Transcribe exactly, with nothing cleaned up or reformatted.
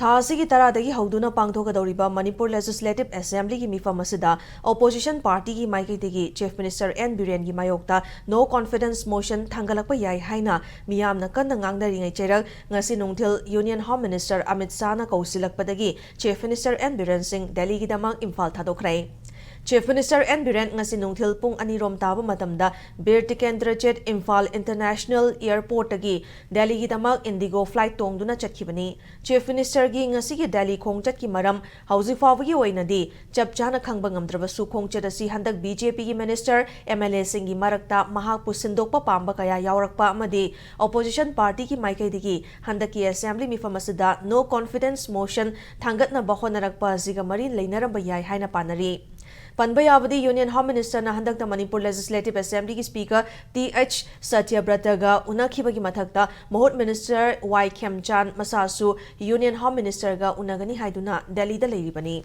ꯊꯥ ꯑꯁꯤꯒꯤ ꯇꯔꯥꯗꯒꯤ ꯍꯧꯗꯨꯅ ꯄꯥꯡꯊꯣꯛꯀꯗꯧꯔꯤꯕ ꯃꯅꯤꯄꯨꯔ Legislative Assemblyꯒꯤ ꯃꯤꯐꯝ ꯑꯁꯤꯗ Opposition Partyꯒꯤ ꯃꯥꯏꯀꯩꯗꯒꯤ Chief Minister N ꯕꯤꯔꯦꯟꯒꯤ ꯃꯥꯌꯣꯛꯇ No Confidence Motion ꯊꯥꯡꯒꯠꯂꯛꯄ ꯌꯥꯏ ꯍꯥꯏꯅ ꯃꯤꯌꯥꯝꯅ ꯀꯟꯅ ꯉꯥꯡꯅꯔꯤꯉꯩ ꯆꯩꯔꯛ ꯉꯁꯤ ꯅꯨꯡꯊꯤꯜ Union Home Minister Amit ꯁꯥꯍꯅ ꯀꯧꯁꯤꯜꯂꯛꯄꯗꯒꯤ Chief Minister N Biren ꯁꯤꯡ ꯗꯦꯜꯂꯤꯒꯤꯗꯃꯛ Imphal ꯊꯥꯗꯣꯛꯈ꯭ꯔꯦ꯫ Chief Minister N Biren ꯉꯁꯤ ꯅꯨꯡꯊꯤꯜ ꯄꯨꯡ ꯑꯅꯤ ꯔꯣꯝ ꯇꯥꯕ ꯃꯇꯝꯗ Bir Tikendrajit Imphal International Airportꯇꯒꯤ ꯗꯦꯜꯂꯤꯒꯤꯗꯃꯛ IndiGo flight ꯇꯣꯡꯗꯨꯅ ꯆꯠꯈꯤꯕꯅꯤ꯫ Chief Ministerꯒꯤ ꯉꯁꯤꯒꯤ ꯗꯦꯜꯂꯤ ꯈꯣꯡꯆꯠꯀꯤ ꯃꯔꯝ ꯍꯧꯖꯤꯛ ꯐꯥꯎꯕꯒꯤ ꯑꯣꯏꯅꯗꯤ ꯆꯞ ꯆꯥꯅ ꯈꯪꯕ ꯉꯝꯗ꯭ꯔꯕꯁꯨ, ꯈꯣꯡꯆꯠ ꯑꯁꯤ ꯍꯟꯗꯛ BJPꯒꯤ minister, MLAꯁꯤꯡꯒꯤ ꯃꯔꯛꯇ ꯃꯍꯥꯛꯄꯨ ꯁꯤꯟꯗꯣꯛꯄ ꯄꯥꯝꯕ ꯀꯌꯥ ꯌꯥꯎꯔꯛꯄ ꯑꯃꯗꯤ Opposition Partyꯒꯤ ꯃꯥꯏꯀꯩꯗꯒꯤ ꯍꯟꯗꯛꯀꯤ Assembly ꯃꯤꯐꯝ ꯑꯁꯤꯗ No Confidence Motion ꯊꯥꯡꯒꯠꯅꯕ ꯍꯣꯠꯅꯔꯛꯄ ꯑꯁꯤꯒ ꯃꯔꯤ ꯂꯩꯅꯔꯝꯕ ꯌꯥꯏ ꯍꯥꯏꯅ ꯄꯥꯅꯔꯤ꯫ ꯄꯟꯕ ꯌꯥꯕꯗꯤ, Union Home Ministerꯅ ꯍꯟꯗꯛꯇ ꯃꯅꯤꯄꯨꯔ Legislative Assemblyꯒꯤ Speaker ꯇꯤ ꯑꯩꯆ ꯁꯇ꯭ꯌꯕ꯭ꯔꯇꯒ ꯎꯅꯈꯤꯕꯒꯤ ꯃꯊꯛꯇ ꯃꯍꯨꯠ Minister ꯋꯥꯏ ꯈꯦꯝꯆꯥꯟ ꯃꯁꯥꯁꯨ Union Home Ministerꯒ ꯎꯅꯒꯅꯤ ꯍꯥꯏꯗꯨꯅ ꯗꯦꯜꯂꯤꯗ ꯂꯩꯔꯤꯕꯅꯤ꯫